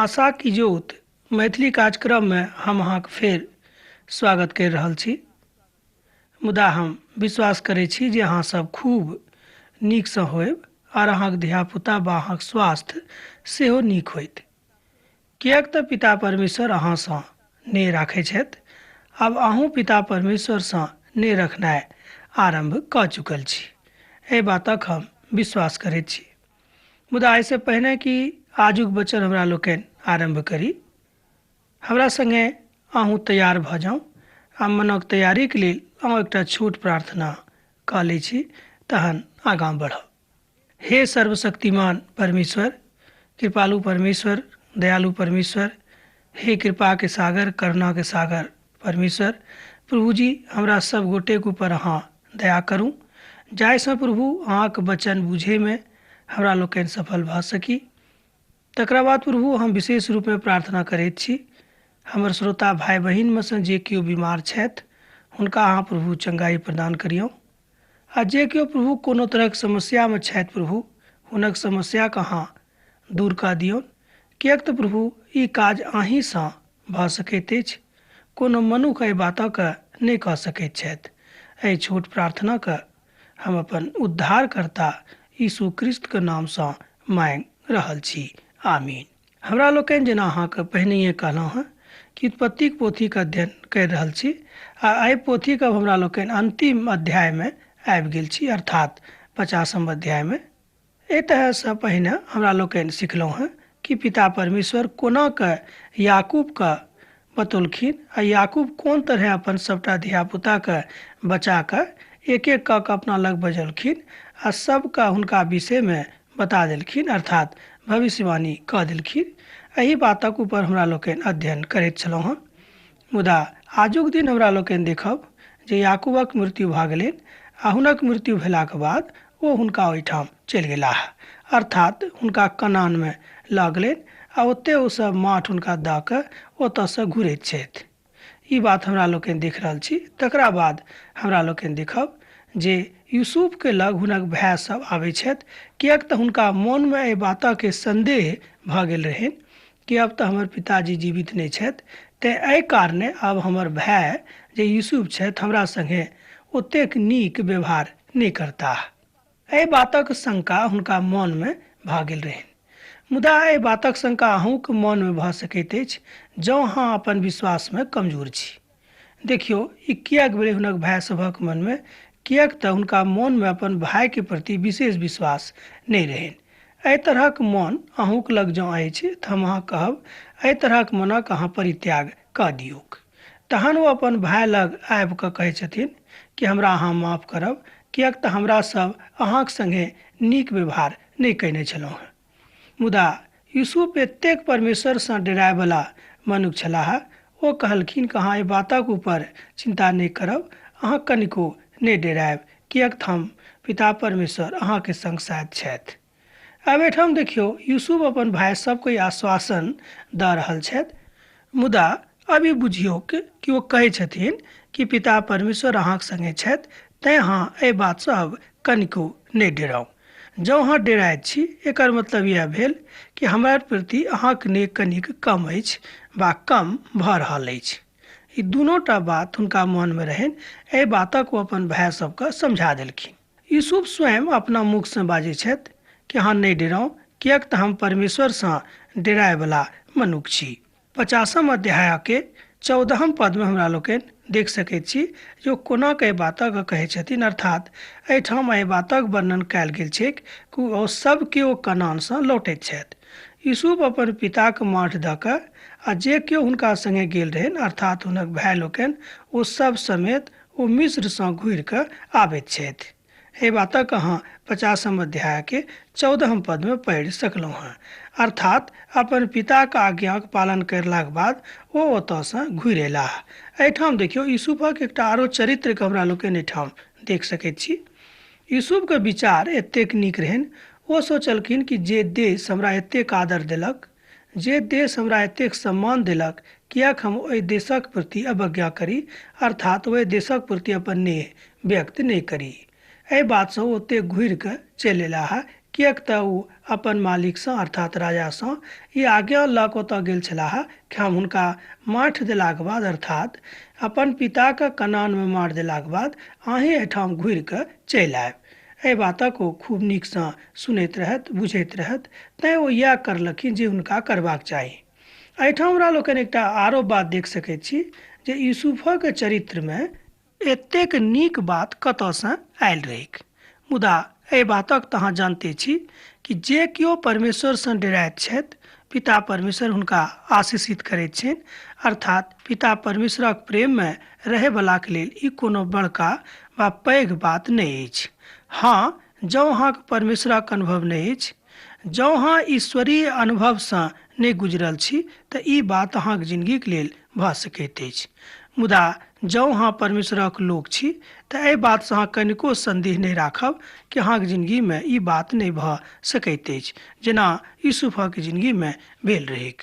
आशा की ज्योत मैथिली कार्यक्रममे हम अहाँके फेर स्वागत करि रहल छी। मुदा हम विश्वास करै छी जे अहाँ सब खूब नीकसँ होयब आर अहाँके धियापुता वा अहाँके स्वास्थ्य सेहो नीक होइत, किएक तऽ पिता परमेश्वर अहाँसँ नेह राखै छथि। आब अहूँ पिता परमेश्वरसँ नेह रखनाइ आरम्भ कऽ चुकल छी, एहि बातक हम विश्वास करैत छी। मुदा एहिसँ पहिने कि आजुक वचन हमरा लोकनि आरम्भ करी, हमरा सङ्गे अहूँ तैयार भऽ जाउ आ मनक तैयारीके लेल अहूँ एकटा छोट प्रार्थना कऽ लै छी, तहन आगाँ बढ़ब। हे सर्वशक्तिमान परमेश्वर, कृपालु परमेश्वर, दयालु परमेश्वर, हे कृपाके सागर, करुणाके सागर परमेश्वर प्रभुजी, हमरा सब गोटेके ऊपर अहाँ दया करू, जाहिसँ प्रभु अहाँके वचन बुझैमे हमरा लोकनि सफल भऽ सकी। तकरा बाद प्रभु हम विशेष रूपमे प्रार्थना करैत छी, हमर श्रोता भाइ बहिनमे सँ जे केओ बीमार छथि हुनका अहाँ प्रभु चंगाई प्रदान करियौ, आ जे केओ प्रभु कोनो तरहक समस्यामे छथि प्रभु हुनक समस्याके अहाँ दूर कऽ दियौ, किएक तऽ प्रभु ई काज अहीँसँ भऽ सकैत अछि, कोनो मनुख एहि बातके नहि कऽ सकैत छथि। एहि छोट प्रार्थनाके हम अपन उद्धारकर्ता यीशु क्रिस्तके नामसँ माँगि रहल छी, आमीन। हमरा लोकनि जेना अहाँके पहिनहिए कहलहुँ हँ कि उत्पत्तिक पोथीके अध्ययन करि रहल छी आ एहि पोथीके अब हमरा लोकनि अन्तिम अध्यायमे आबि गेल छी, अर्थात 50म अध्यायमे। एहि तरहसँ पहिने हमरा लोकनि सिखलहुँ हँ कि पिता परमेश्वर कोना कऽ याकूबके बतौलखिन आ याकूब कोन तरहे अपन सबटा धियापुताके बचा कऽ एक एक कऽ कऽ अपना लग बजौलखिन आ सबके हुनका विषयमे बता देलखिन, अर्थात भविष्यवाणी कऽ देलखिन। एहि बातक ऊपर हमरा लोकनि अध्ययन करैत छलहुँ हँ। मुदा आजुक दिन हमरा लोकनि देखब जे याकूबक मृत्यु भऽ गेलनि आ हुनक मृत्यु भेलाक बाद ओ हुनका ओहिठाम चलि गेलाह, अर्थात हुनका कनानमे लऽ गेलनि आ ओतय ओ सब माठ हुनका दऽ कऽ ओतयसँ घुरैत छथि। ई बात हमरा लोकनि देख रहल छी। तकरा बाद हमरा लोकनि देखब जे यूसुफके लग हुनक भाय सब आबै छथि, किएक तऽ हुनका मोनमे एहि बातके सन्देह भऽ गेल रहनि कि अब तऽ हमर पिताजी जीवित नहि छथि, तेँ एहि कारणे आब हमर भाय जे यूसुफ छथि हमरा सङ्गे ओतेक नीक व्यवहार नहि करताह। एहि बातक शंका हुनका मोनमे भऽ गेल रहनि। मुदा एहि बातक शंका अहूँके मोनमे भऽ सकैत अछि जँ अहाँ अपन विश्वासमे कमजोर छी। देखियौ ई किएक भेलै हुनक भाय सभक मनमे, किएक तऽ हुनका मोनमे अपन भायके प्रति विशेष विश्वास नहि रहनि। एहि तरहक मन अहूँके लग जँ अछि तऽ हम अहाँ कहब एहि तरहक मनक अहाँ परित्याग कऽ दियौक। तहन ओ अपन भाय लग आबि कऽ कहै छथिन कि हमरा अहाँ माफ करब, किएक तऽ हमरा सब अहाँके सङ्गे नीक व्यवहार नहि कयने छलहुँ हँ। मुदा यूसुफ एतेक परमेश्वरसँ डरायवला मनुख छलाह, ओ कहलखिन कि अहाँ एहि बातक ऊपर चिन्ता नहि करब, अहाँ कनिको नहि डरायब, किएक तऽ हम पिता परमेश्वर अहाँके सङ्ग साथ छथि। आब एहिठाम देखियौ यूसुफ अपन भाय सबके आश्वासन दऽ रहल छथि, मुदा अब ई बुझियौ कि ओ कहै छथिन कि पिता परमेश्वर अहाँके सङ्गे छथि, तैँ अहाँ एहि बातसँ अब कनिको नहि डराउ। जँ अहाँ डराइत छी एकर मतलब इएह भेल कि हमरा प्रति अहाँके नेह कनिक कम अछि वा कम भऽ रहल अछि। ई दुनूटा बात हुनका मनमे रहनि, एहि बातक ओ अपन भाय सबके समझा देलखिन। यूसुफ स्वयं अपना मुखसँ बाजै छथि कि अहाँ नहि डराउ, किएक तऽ हम परमेश्वरसँ डरायवला मनुख छी। 50म अध्यायके 14म पदमे हमरा लोकनि देख सकैत छी जे ओ कोना कऽ एहि बातक कहै छथिन, अर्थात एहिठाम एहि बातक वर्णन कयल गेल छैक कि ओ सब केओ कनानसँ लौटैत छथि। यूसुफ अपन पिताके माठ दऽ कऽ आ जे केओ हुनका सङ्गे गेल रहनि, अर्थात हुनक भाय लोकनि, ओ सब समेत ओ मिस्रसँ घुरि कऽ आबैत छथि। एहि बातक अहाँ 50म अध्यायके 14म पदमे पढ़ि सकलहुँ हँ। अर्थात अपन पिताक आज्ञाक पालन करलाक बाद ओ ओतयसँ घुरि अयलाह। एहिठाम देखियौ यूसुफक एकटा आरो चरित्रके हमरा लोकनि एहिठाम देख सकैत छी। यूसुफके विचार एतेक नीक रहनि, ओ सोचलखिन कि जे देश हमरा एतेक आदर देलक, जे देश हमरा एतेक सम्मान देलक, किएक हम ओहि देशक प्रति अवज्ञा करी, अर्थात ओहि देशक प्रति अपन नेह व्यक्त नहि करी। एहि बातसँ ओतेक घुरि कऽ चलि अयलाह, किएक तऽ ओ अपन मालिकसँ अर्थात राजासँ ई आज्ञा लऽ कऽ ओतऽ गेल छलाह कि हम हुनका माठि देलाक बाद अर्थात अपन पिताके कनानमे मारि देलाक बाद अहीँ एहिठाम घुरि कऽ चलि आयब। एहि बातक ओ खूब नीकसँ सुनैत रहथि, बुझैत रहथि, तैँ ओ इएह करलखिन जे हुनका करबाक चाही। एहिठाम हमरा लोकनि एकटा आरो बात देख सकैत छी जे यूसुफक चरित्रमे एतेक नीक बात कतऽसँ आयल रहैक। मुदा एहि बातक तऽ अहाँ जानिते छी कि जे केओ परमेश्वरसँ डराइत छथि, पिता परमेश्वर हुनका आशीषित करैत छनि, अर्थात पिता परमेश्वरक प्रेममे रहैवलाके लेल ई कोनो बड़का वा पैघ बात नहि अछि। हँ, जँ अहाँके परमेश्वरक अनुभव नहि अछि, जँ अहाँ ईश्वरीय अनुभवसँ नहि गुजरल छी, तऽ ई बात अहाँके जिनगीके लेल भऽ सकैत अछि। मुदा जँ अहाँ परमेश्वरक लोक छी तऽ एहि बातसँ अहाँ कनिको सन्देह नहि राखब कि अहाँके जिनगीमे ई बात नहि भऽ सकैत अछि, जेना यूसुफक जिनगीमे भेल रहैक।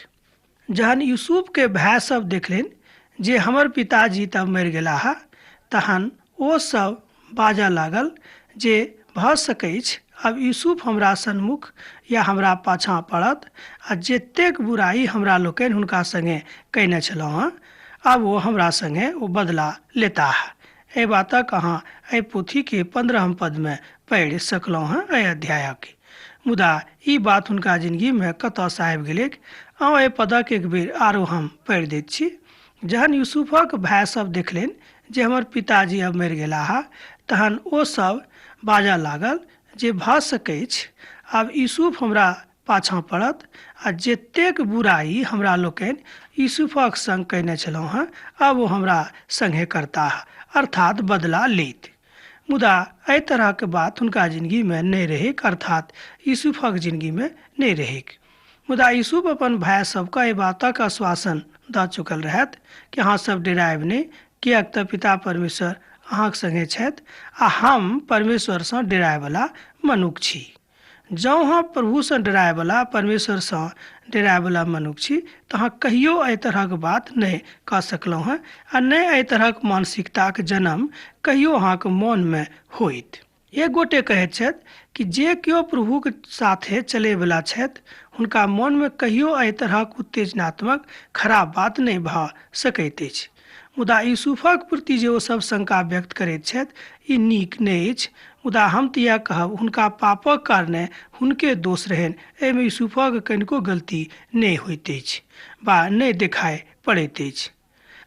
जहन यूसुफके भाय सब देखलनि जे हमर पिताजी तब मरि गेलाह, तहन ओ सब बाजऽ लागल जे भऽ सकैछ आब यूसुफ हमरा सन्मुख या हमरा पाछाँ पड़त आ जतेक बुराइ हमरा लोकनि हुनका संगे कयने छलहुँ हँ, आब ओ हमरा संगे ओ बदला लेताह। एहि बातक अहाँ एहि पोथीके 15 पदमे पढ़ि सकलहुँ हँ एहि अध्यायके। मुदा ई बात हुनका जिनगीमे कतऽसँ आबि गेलैक? आउ एहि पदक एक बेर आरो हम पढ़ि दैत छी। जहन यूसुफक भाय सब देखलनि जे हमर पिताजी अब मरि गेलाह, तहन ओ सब बाजऽ लागल जे भऽ सकैछ आब यूसुफ हमरा पाछाँ पड़त आ जतेक बुराइ हमरा लोकनि यूसुफक संग कयने छलहुँ हँ, आब ओ हमरा संगे करताह, अर्थात बदला लेत। मुदा एहि तरहक बात हुनका जिनगीमे नहि रहैक, अर्थात यूसुफक जिनगीमे नहि रहैक। मुदा यूसुफ अपन भाय सबके एहि बातक आश्वासन दऽ चुकल रहथि कि अहाँ सब डरायब नहि, किएक तऽ पिता परमेश्वर अहाँक संगे छथि आ हम परमेश्वरसँ डरायवला मनुख छी। जँ अहाँ प्रभुसँ डरायवला, परमेश्वरसँ डरायवला मनुख छी तऽ अहाँ कहियो एहि तरहक बात नहि कऽ सकलहुँ हँ आ नहि एहि तरहक मानसिकताक जन्म कहियो अहाँके मोनमे होइत। एक गोटे कहैत छथि कि जे केओ प्रभुक साथे चलैवला छथि हुनका मोनमे कहियो एहि तरहक उत्तेजनात्मक खराब बात नहि भऽ सकैत अछि। मुदा यूसुफक प्रति जे ओ सब शंका व्यक्त करैत छथि ई नीक नहि अछि। मुदा हम तऽ इएह कहब हुनका पापक कारणे हुनके दोष रहनि, एहिमे यूसुफक कनिको गलती नहि होइत अछि वा नहि देखाइ पड़ैत अछि।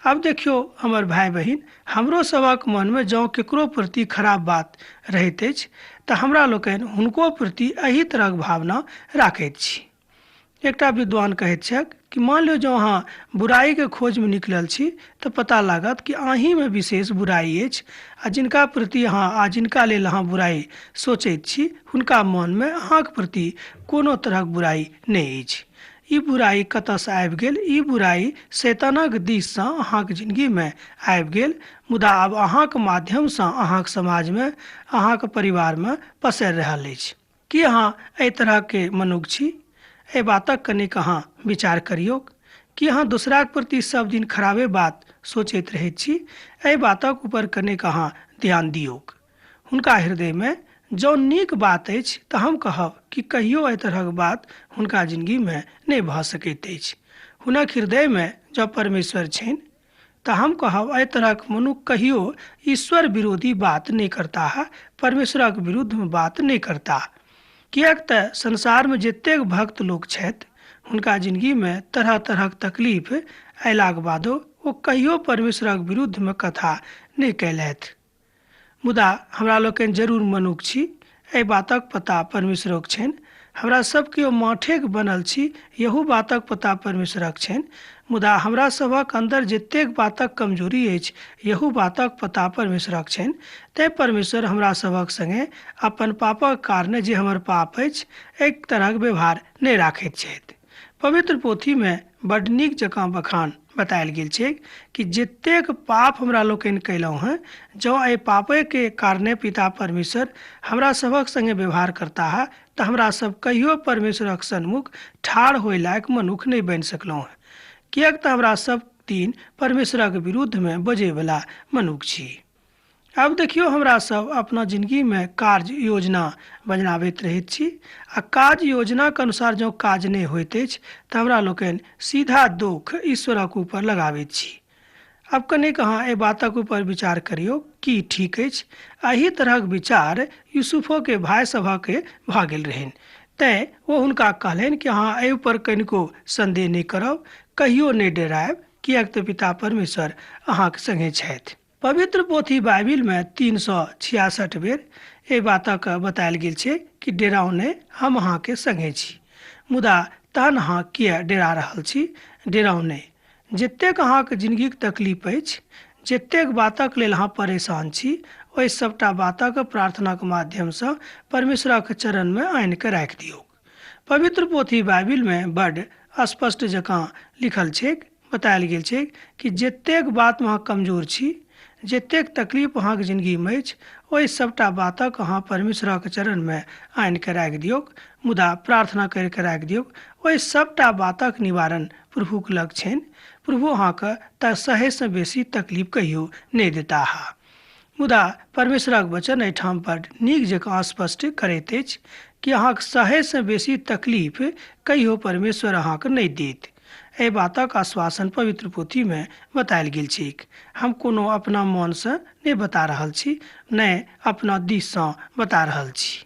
आब देखियौ हमर भाय बहिन, हमरो सभक मनमे जँ केकरो प्रति खराब बात रहैत अछि तऽ हमरा लोकनि हुनको प्रति एहि तरहक भावना राखैत छी। एकटा विद्वान कहैत छथि कि मान लियौ जँ अहाँ बुराइके खोजमे निकलल छी तऽ पता लागत कि अहीँमे विशेष बुराइ अछि आ जिनका प्रति अहाँ आ जिनका लेल अहाँ बुराइ सोचैत छी हुनका मनमे अहाँके प्रति कोनो तरहक बुराइ नहि अछि। ई बुराइ कतऽसँ आबि गेल? ई बुराइ शैतानक दिससँ अहाँके जिनगीमे आबि गेल, मुदा आब अहाँके माध्यमसँ अहाँके समाजमे, अहाँके परिवारमे पसरि रहल अछि। की अहाँ एहि तरहके मनुख छी? एहि बातक कनिक अहाँ विचार करियौक। की अहाँ दोसराक प्रति सब दिन खराबे बात सोचैत रहैत छी? एहि बातक ऊपर कनिक अहाँ ध्यान दियौक। हुनका हृदयमे जँ नीक बात अछि तऽ हम कहब कि कहियो एहि तरहक बात हुनका जिनगीमे नहि भऽ सकैत अछि। हुनक हृदयमे जँ परमेश्वर छनि तऽ हम कहब एहि तरहक मनुख कहियो ईश्वर विरोधी बात नहि करताह, परमेश्वरक विरुद्धमे बात नहि करताह। किएक तऽ संसारमे जतेक भक्त लोक छथि हुनका जिनगीमे तरह तरहक तकलीफ अयलाक बादो ओ कहियो परमेश्वरक विरुद्धमे कथा नहि कयलथि। मुदा हमरा लोकनि जरूर मनुख छी, एहि बातक पता परमेश्वरक छनि। हमरा सब केओ माठेक बनल छी, यहू बातक पता परमेश्वरक छनि। मुदा हमरा सभक अन्दर जतेक बातक कमजोरी अछि यहू बातक पता परमेश्वरक छनि। तैँ परमेश्वर हमरा सभक संगे अपन पापक कारणे जे हमर पाप अछि एक तरहक व्यवहार नहि राखैत छथि। पवित्र पोथीमे बड्ड नीक जकाँ बखान बतायल गेल छै कि जतेक पाप हमरा लोकनि कयलहुँ हँ, जँ एहि पापेके कारणे पिता परमेश्वर हमरा सभक संगे व्यवहार करताह तऽ हमरा सब कहियो परमेश्वरक सन्मुख ठाढ़ होय लायक मनुख नहि बनि सकलहुँ हँ, किएक तऽ हमरा सब दिन परमेश्वरक विरुद्धमे बजैवला मनुख छी। आब देखियौ, हमरा सब अपना जिंदगीमे कार्य योजना बनाबैत रहैत छी आ कार्य योजनाक अनुसार जँ काज नहि होइत अछि तऽ हमरा लोकनि सीधा दोख ईश्वरक ऊपर लगाबैत छी। आब कनिक अहाँ एहि बातक ऊपर विचार करियौ, की ठीक अछि? एहि तरहक विचार यूसुफोके भाय सभक भऽ गेल रहनि, तैँ ओ हुनका कहलनि कि अहाँ एहि ऊपर कनिको संदेह नहि करब, कहियो नहि डरायब, किएक तऽ पिता परमेश्वर अहाँक संगे छथि। पवित्र पोथी बाइबिलमे 366 बेर एहि बातक बतायल गेल छै कि डेराउ नहि, हम अहाँके संगे छी। मुदा तहन अहाँ किए डेरा रहल छी? डेराउ नहि। जतेक अहाँके जिंदगीक तकलीफ अछि, जतेक बातक लेल अहाँ परेशान छी, ओहि सभटा बातक प्रार्थनाक माध्यमसँ परमेश्वरक चरणमे आनि कऽ राखि दियौ। पवित्र पोथी बाइबिलमे बड स्पष्ट जकाँ लिखल छैक, बतायल गेल छैक कि जतेक बातमे अहाँ कमजोर छी, जतेक तकलीफ अहाँके जिंदगीमे अछि, ओहि सभटा बातक अहाँ परमेश्वरक चरणमे आनि कऽ राखि दियौक, मुदा प्रार्थना करि कऽ राखि दियौक। ओहि सभटा बातक निवारण प्रभुक लग छनि। प्रभु अहाँके तऽ सहैसँ बेसी तकलीफ कहियो नहि देताह। मुदा परमेश्वरक वचन एहिठाम पर नीक जकाँ स्पष्ट करैत अछि कि अहाँके सहैसँ बेसी तकलीफ कहियो परमेश्वर अहाँके नहि देत। एहि बातक आश्वासन पवित्र पोथीमे बतायल गेल छैक। हम कोनो अपना मनसँ नहि बता रहल छी, नहि अपना दिससँ बता रहल छी।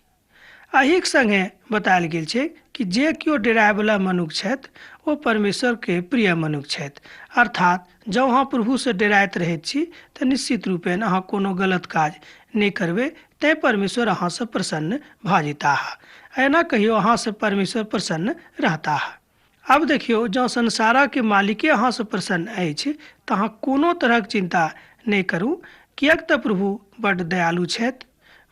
एहिक संगे बतायल गेल छै कि जे केओ डेरायवला मनुख छथि ओ परमेश्वरके प्रिय मनुख छथि। अर्थात जँ अहाँ प्रभुसँ डेराइत रहैत छी तऽ निश्चित रूपेण अहाँ कोनो गलत काज नहि करबै, तैँ परमेश्वर अहाँसँ प्रसन्न भऽ जेताह। एना कहियो अहाँसँ परमेश्वर प्रसन्न रहताह। आब देखियौ, जँ संसारके मालिके अहाँसँ प्रसन्न अछि तऽ अहाँ कोनो तरहक चिंता नहि करू, किएक तऽ प्रभु बड्ड दयालु छथि,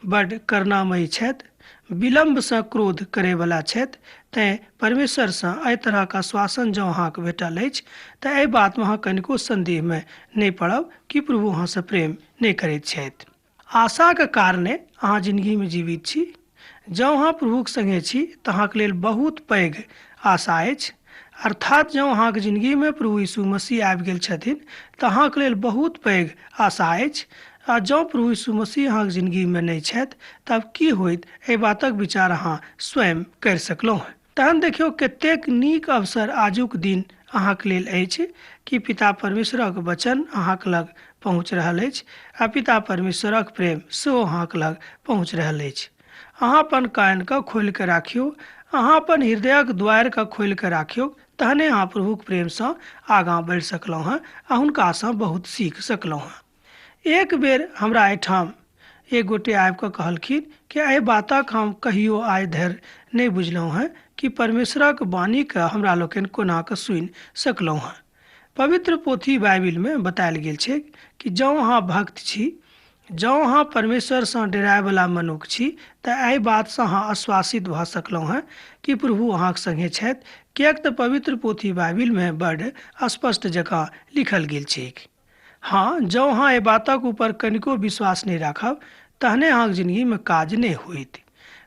बड्ड करुणामयी छथि, विलम्बसँ क्रोध करैवला छथि। तैँ परमेश्वरसँ एहि तरहक आश्वासन जँ अहाँके भेटल अछि तऽ एहि बातमे अहाँ कनिको संदेहमे नहि पड़ब कि प्रभु अहाँसँ प्रेम नहि करैत छथि। आशाके कारणे अहाँ जिंदगीमे जीवित छी। जँ अहाँ प्रभुक संगे छी तऽ अहाँके लेल बहुत पैघ आशा अछि। अर्थात जँ अहाँके जिंदगीमे प्रभु यीशु मसीह आबि गेल छथिन तऽ अहाँके लेल बहुत पैघ आशा अछि। आ जँ प्रभु यीशु मसीह अहाँके जिंदगीमे नहि छथि तब की होइत, एहि बातक विचार अहाँ स्वयं करि सकलहुँ हँ। तहन देखियौ कतेक नीक अवसर आजुक दिन अहाँके लेल अछि कि पिता परमेश्वरक वचन अहाँके लग पहुँच रहल अछि आ पिता परमेश्वरक प्रेम सेहो अहाँके लग पहुँच रहल अछि। अहाँ अपन कानके खोलि कऽ राखियौ, अहाँ अपन हृदयक द्वारिके खोलि कऽ राखियौ, तहने अहाँ प्रभुक प्रेमसँ आगाँ बढ़ि सकलहुँ हँ आ हुनकासँ बहुत सीख सकलहुँ हँ। एक बेर हमरा एहिठाम एक गोटे आबि कऽ कहलखिन कि एहि बातक हम कहियो आइ धरि नहि बुझलहुँ हँ कि परमेश्वरक वाणीके हमरा लोकनि कोना कऽ सुनि सकलहुँ हँ। पवित्र पोथी बाइबिलमे बतायल गेल छै कि जँ अहाँ भक्त छी, जँ अहाँ परमेश्वरसँ डेरायवला मनुख छी तऽ एहि बातसँ अहाँ आश्वासित भऽ सकलहुँ हँ कि प्रभु अहाँक संगे छथि, किएक तऽ पवित्र पोथी बाइबिलमे बड्ड स्पष्ट जकाँ लिखल गेल छैक। हाँ, जँ अहाँ एहि बातक ऊपर कनिको विश्वास नहि राखब तहने अहाँक जिंदगीमे काज नहि होइत।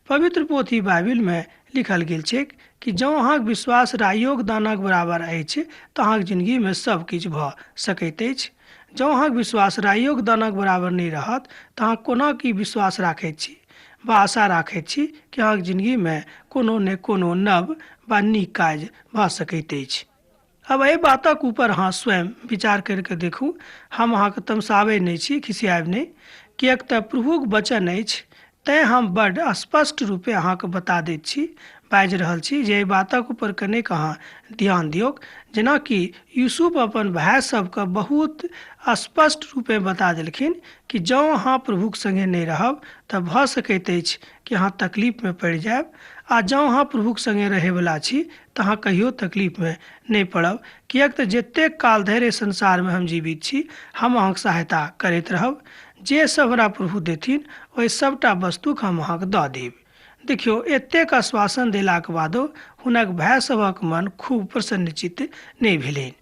पवित्र पोथी बाइबिलमे लिखल गेल छैक कि जँ अहाँक विश्वास राइयोक दानाक बराबर अछि तऽ अहाँक जिंदगीमे सब किछु भऽ सकैत अछि। जँ अहाँक विश्वास राइयोक दानाक बराबर नहि रहत तऽ अहाँ कोना की विश्वास राखैत छी वा आशा राखैत छी कि अहाँक जिंदगीमे कोनो ने कोनो नव वा नीक काज भऽ सकैत अछि। अब एहि बातक ऊपर अहाँ स्वयं विचार करि कऽ देखू। हम अहाँके तमसाबै नहि छी, खिसियाब नहि, किएक तऽ प्रभुक वचन अछि, तैँ हम बड्ड स्पष्ट रूपे अहाँके बता दैत छी, बाजि रहल छी जे एहि बातक ऊपर कनेक अहाँ ध्यान दियौक। जेनाकि यूसुफ अपन भाय सबके बहुत स्पष्ट रूपे बता देलखिन कि जँ अहाँ प्रभुक संगे नहि रहब तऽ भऽ सकैत अछि कि अहाँ तकलीफमे पड़ि जायब, आ जँ अहाँ प्रभुक संगे रहैवला छी तऽ अहाँ कहियो तकलीफमे नहि पड़ब, किएक तऽ जतेक काल धरि एहि संसारमे हम जीवित छी हम अहाँके सहायता करैत रहब। जे सब हमरा प्रभु देथिन ओहि सभटा वस्तुके हम अहाँके दऽ देब। देखियौ, एतेक आश्वासन देलाक बादो हुनक भाय सभक मन खूब प्रसन्नचित्त नहि भेलनि।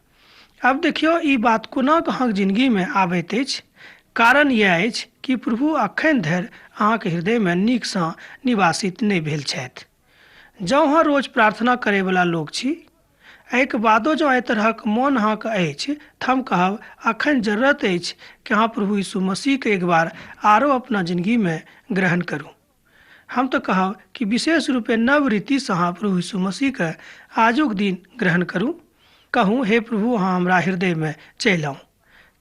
आब देखियौ ई बात कोना अहाँके जिंदगीमे आबैत अछि। कारण यैह अछि कि प्रभु अखन धरि अहाँके हृदयमे नीकसँ निवासित नहि भेल छथि। जँ अहाँ रोज प्रार्थना करैवला लोक छी, एहिके बादो जँ एहि तरहक मोन अहाँके अछि तऽ हम कहब अखन जरूरत अछि कि अहाँ प्रभु यीशु मसीहके एक बार आरो अपना जिंदगीमे ग्रहण करू। हम तऽ कहब कि विशेष रूपे नव रीतिसँ अहाँ प्रभु यीशु मसीहके आजुक दिन ग्रहण करू। कहू, हे प्रभु, अहाँ हमरा हृदयमे चलि आउ।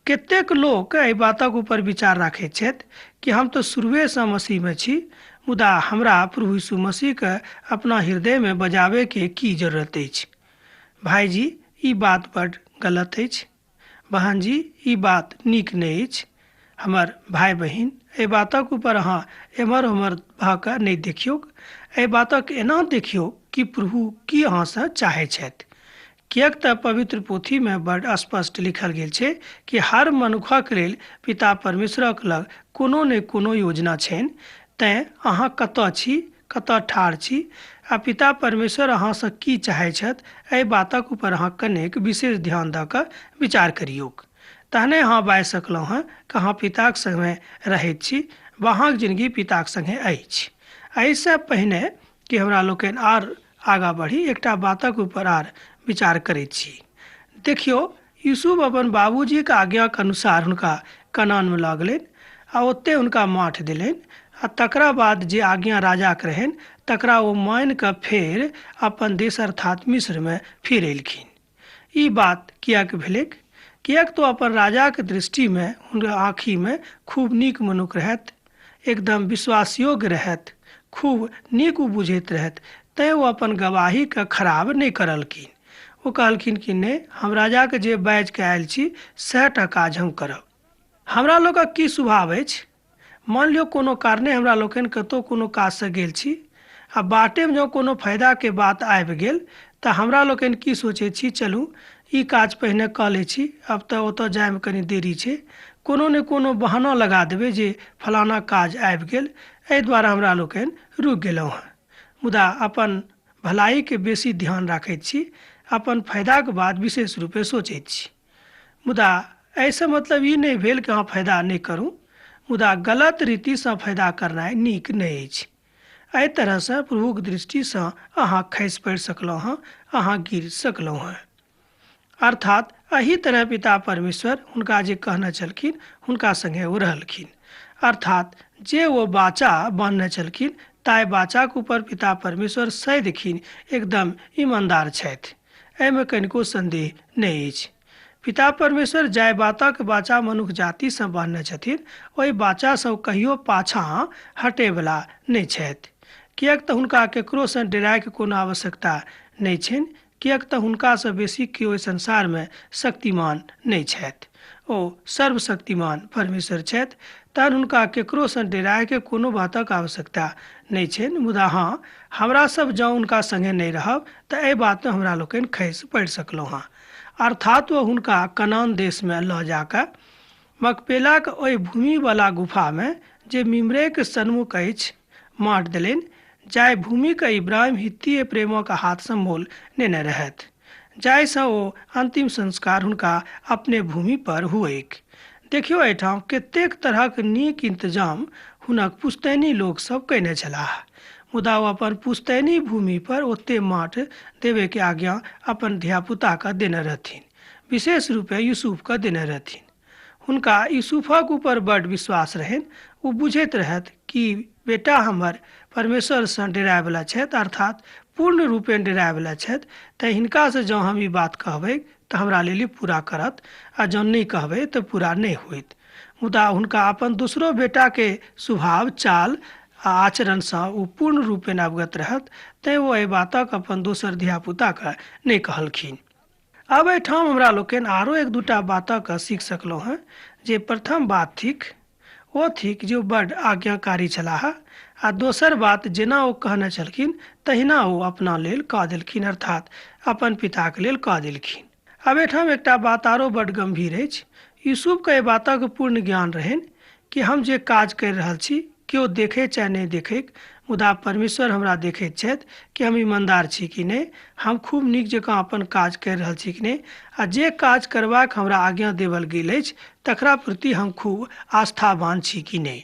कतेक लोक एहि बातक ऊपर विचार राखैत छथि कि हम तऽ शुरुएसँ मसीहमे छी, मुदा हमरा प्रभु यीशु मसीहके अपना हृदयमे बजाबैके की जरूरत अछि। भाईजी, ई बात बड गलत अछि। बहन जी, ई बात नीक नहि अछि। हमर भाय बहिन, एहि बातक ऊपर अहाँ एम्हर ओम्हर भऽ कऽ नहि देखियौक। एहि बातक एना देखियौ कि प्रभु की अहाँसँ चाहै छथि। किएक तऽ पवित्र पोथीमे बड स्पष्ट लिखल गेल छै कि हर मनुखक लेल पिता परमेश्वरक लग कोनो ने कोनो योजना छनि। तैँ अहाँ कतऽ छी, कतऽ ठाढ़ छी आ पिता परमेश्वर अहाँसँ की चाहै छथि, एहि बातक ऊपर अहाँ कनेक विशेष ध्यान दऽ कऽ विचार करियौक। तहने अहाँ बाजि सकलहुँ हँ कि अहाँ पिताक संगे रहैत छी वा अहाँक जिंदगी पिताक संगे अछि। एहिसँ पहिने कि हमरा लोकनि आर आगाँ बढ़ी, एकटा बातक ऊपर आर विचार करैत छी। देखियौ, यूसुफ अपन बाबूजीके आज्ञाके अनुसार हुनका कनानमे लऽ गेलनि आ ओतहि हुनका माठ देलनि आ तकरा बाद जे आज्ञा राजाके रहनि तकरा ओ मानि कऽ फेर अपन देश अर्थात मिस्रमे फिर एलखिन। ई बात किएक भेलैक? किएक तऽ अपन राजाके दृष्टिमे हुनका आँखिमे खूब नीक मनुख रहथि, एकदम विश्वासयोग्य रहथि, खूब नीक ओ बुझैत रहथि, तैँ ओ अपन गवाहीके खराब नहि करलखिन। ओ कहलखिन कि नहि, हम राजाके जे बाजि कऽ आयल छी सएह टा काज हम करब। हमरा लोकक की स्वभाव अछि? मान लियौ कोनो कारणे हमरा लोकनि कतहु कोनो काजसँ गेल छी आ बाटेमे जँ कोनो फायदाके बात आबि गेल तऽ हमरा लोकनि की सोचै छी, चलू ई काज पहिने कऽ लै छी, आब तऽ ओतऽ जाइमे कनि देरी छै, कोनो ने कोनो बहाना लगा देबै जे फलाना काज आबि गेल, एहि दुआरे हमरा लोकनि रुकि गेलहुँ हँ। मुदा अपन भलाइके बेसी ध्यान राखैत छी, अपन फायदाके बात विशेष रूपे सोचैत छी। मुदा एहिसँ मतलब ई नहि भेल कि अहाँ फायदा नहि करू, मुदा गलत रीतिसँ फायदा करनाइ नीक नहि अछि। एहि तरहसँ प्रभुक दृष्टिसँ अहाँ खसि पड़ि सकलहुँ हँ, अहाँ गिर सकलहुँ हँ। अर्थात एहि तरह पिता परमेश्वर हुनका जे कहने छलखिन हुनका संगे ओ रहलखिन। अर्थात जे ओ बाचा बान्हने छलखिन ताहि बाचाके ऊपर पिता परमेश्वर सदिखिन एकदम ईमानदार छथि, एहिमे कनिको संदेह नहि अछि। पिता परमेश्वर जाहि बातक बाचा मनुख जातिसँ बान्हने छथिन ओहि बाचासँ कहियो पाछाँ हटैवला नहि छथि। किएक तऽ हुनका केकरोसँ डरायके कोनो आवश्यकता नहि छनि, किएक तऽ हुनकासँ बेसी केओ एहि संसारमे शक्तिमान नहि छथि। ओ सर्वशक्तिमान परमेश्वर छथि, तहन हुनका केकरोसँ डरायके कोनो बातक आवश्यकता नहि छनि। मुदा हँ, हमरा सब जँ हुनका संगे नहि रहब तऽ एहि बातमे हमरा लोकनि खसि पड़ि सकलहुँ हँ। अर्थात ओ हुनका कनान देशमे लऽ जाकऽ मकपेलाक ओहि भूमिवला गुफामे जे मिम्रेक सन्मुख अछि माट देलनि, जाहि भूमिके इब्राहिम हित्तीय प्रेमक हाथसँ मोल नेने रहथि, जाहिसँ ओ अंतिम संस्कार हुनका अपने भूमि पर हुएक। देखियौ, एहिठाम कतेक तरहक नीक इंतजाम हुनक पुश्तैनी लोकसभ कयने छलाह, मुदा ओ अपन पुश्तैनी भूमि पर ओते माठ देबयके आज्ञा अपन धियापुताके देने रहथिन, विशेष रूपे यूसुफके देने रहथिन। हुनका यूसुफक ऊपर बड विश्वास रहनि। ओ बुझैत रहथि कि बेटा हमर परमेश्वरसँ डरायवला छथि, अर्थात पूर्ण रूपेण डरायवला छथि, तऽ हिनकासँ जँ हम ई बात कहबै तऽ हमरा लेल ई पूरा करत आ जँ नहि कहबै तऽ पूरा नहि होइत। मुदा हुनका अपन दोसरो बेटाके स्वभाव, चाल आ आचरणसँ ओ पूर्ण रूपेण अवगत रहत, तैँ ओ एहि बातक अपन दोसर धियापुताके नहि कहलखिन। अब एहिठाम हमरा लोकनि आरो एक दूटा बातक सीख सकलहुँ हँ। जे प्रथम बात थिक ओ थिक जे ओ बड आज्ञाकारी छलाह, आ दोसर बात जेना ओ कहने छलखिन तहिना ओ अपना लेल कऽ देलखिन, अर्थात अपन पिताके लेल कऽ देलखिन। अब एहिठाम एकटा बात आरो बड गंभीर अछि। यूसुफके एहि बातक पूर्ण ज्ञान रहनि कि हम जे काज करि रहल छी केओ देखे चाहे नहि देखैक, मुदा परमेश्वर हमरा देखैत छथि कि हम ईमानदार छी कि नहि, हम खूब नीक जकाँ अपन काज करि रहल छी कि नहि, आ जे काज करबाक हमरा आज्ञा देवल गेल अछि तकरा प्रति हम खूब आस्थावान छी कि नहि।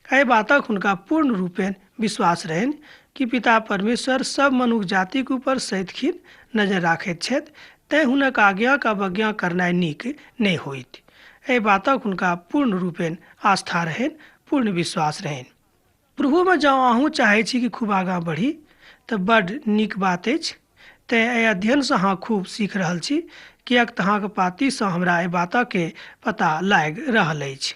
एहि बातक हुनका पूर्ण रूपेण विश्वास रहनि कि पिता परमेश्वर सब मनुख जातिक ऊपर सदिखन नजर राखैत छथि, तेँ हुनक आज्ञाक अवज्ञा करनाइ नीक नहि होइत। एहि बातक हुनका पूर्ण रूपेण आस्था रहनि, पूर्ण विश्वास रहनि। प्रभुमे जँ अहूँ चाहै छी कि खूब आगाँ बढ़ी तऽ बड्ड नीक बात अछि। तेँ एहि अध्ययनसँ अहाँ खूब सीख रहल छी, किएक तऽ अहाँके पातीसँ हमरा एहि बातके पता लागि रहल अछि।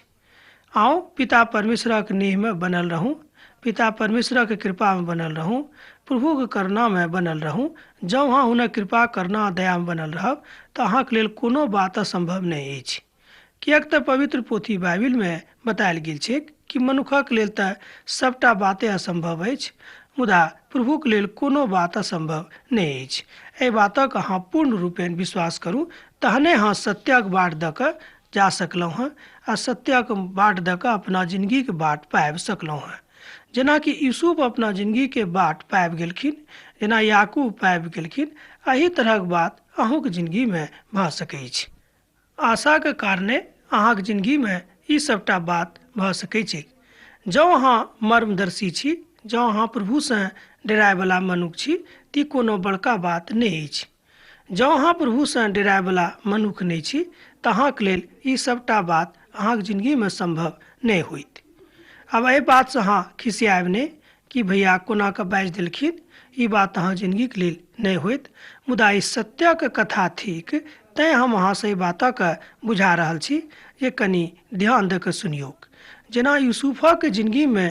आउ पिता परमेश्वरक नेहमे बनल रहूँ, पिता परमेश्वरक कृपामे बनल रहूँ, प्रभुके करुणामे बनल रहूँ। जँ अहाँ हुनक कृपा, करुणा, दयामे बनल रहब तऽ अहाँके लेल कोनो बात असम्भव नहि अछि। किएक तऽ पवित्र पोथी बाइबिलमे बतायल गेल छैक कि मनुखक लेल तऽ सबटा बाते असम्भव अछि, मुदा प्रभुक लेल कोनो बात असम्भव नहि अछि। एहि बातक अहाँ पूर्ण रूपेण विश्वास करू, तहने अहाँ सत्यक बाट दऽ कऽ जा सकलहुँ हँ आ सत्यक बाट दऽ कऽ अपना जिनगीके बाट पाबि सकलहुँ हँ। जेनाकि यूसुफ अपना जिनगीके बाट पाबि गेलखिन, जेना याकूब पाबि गेलखिन, एहि तरहक बात अहूँके जिनगीमे भऽ सकैत अछि। आशाके कारणे अहाँके जिनगीमे ई सबटा बात भऽ सकै छै। जँ अहाँ मर्मदर्शी छी, जँ अहाँ प्रभुसँ डरायवला मनुख छी, तऽ कोनो बड़का बात नहि अछि। जँ अहाँ प्रभुसँ डरायवला मनुख नहि छी तऽ अहाँके लेल ई सबटा बात अहाँके जिनगीमे सम्भव नहि होइत। आब एहि बातसँ अहाँ खिसियाएब नहि कि भैया कोना कऽ बाजि देलखिन, ई बात अहाँ जिनगीके लेल नहि होइत, मुदा ई सत्यक कथा थिक, तैँ हम अहाँसँ एहि बातक बुझा रहल छी जे कनि ध्यान दऽ कऽ सुनियौक। जेना यूसुफक जिनगीमे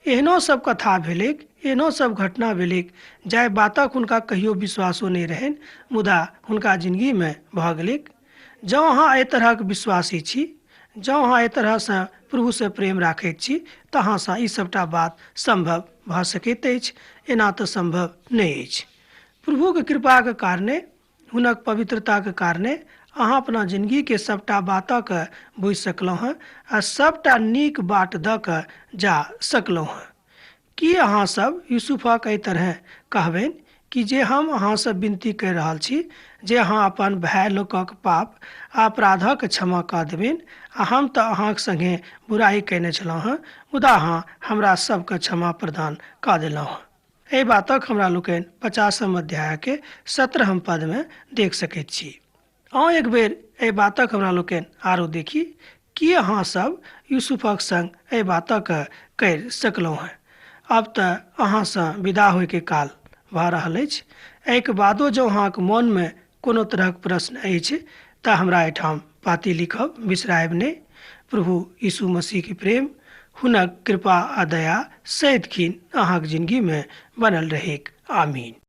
एहनो सब कथा भेलैक, एहनो सब घटना भेलैक जाहि बातक हुनका कहियो विश्वासो नहि रहनि, मुदा हुनका जिनगीमे भऽ गेलैक। जँ अहाँ एहि तरहक विश्वासी छी, जँ अहाँ एहि तरहसँ प्रभुसँ प्रेम राखैत छी, तऽ अहाँसँ ई सबटा बात सम्भव भऽ सकैत अछि, एना तऽ सम्भव नहि अछि। प्रभुके कृपाके कारणे, हुनक पवित्रताके कारणे अहाँ अपना जिनगीके सबटा बातक बुझि सकलहुँ हँ आ सबटा नीक बाट दऽ कऽ जा सकलहुँ हँ। की अहाँ सब यूसुफक एहि तरह कहबनि कि जे हम अहाँसँ विनती करि रहल छी जे अहाँ अपन भाय लोकक पाप आ अपराधक क्षमा कऽ देबनि, आ हम तऽ अहाँक सङ्गे बुराइ कयने छलहुँ हँ, मुदा अहाँ हमरा सबके क्षमा प्रदान कऽ देलहुँ हँ। एहि बातक हमरा लोकनि 50 अध्यायके 17 पदमे देख सकैत छी। आउ एक बेर एहि बातक हमरा लोकनि आरो देखी कि अहाँ सब यूसुफक संग एहि बातक करि सकलहुँ हँ। आब तऽ अहाँसँ विदा होइके काल भऽ रहल अछि। एहिके बादो जँ अहाँके मोनमे कोनो तरहक प्रश्न अछि तऽ हमरा एहिठाम पाती लिखब बिसरायब नहि। प्रभु यीशु मसीहके प्रेम, हुनक कृपा आ दया सदिखन अहाँके जिनगीमे बनल रहैक। आमीन।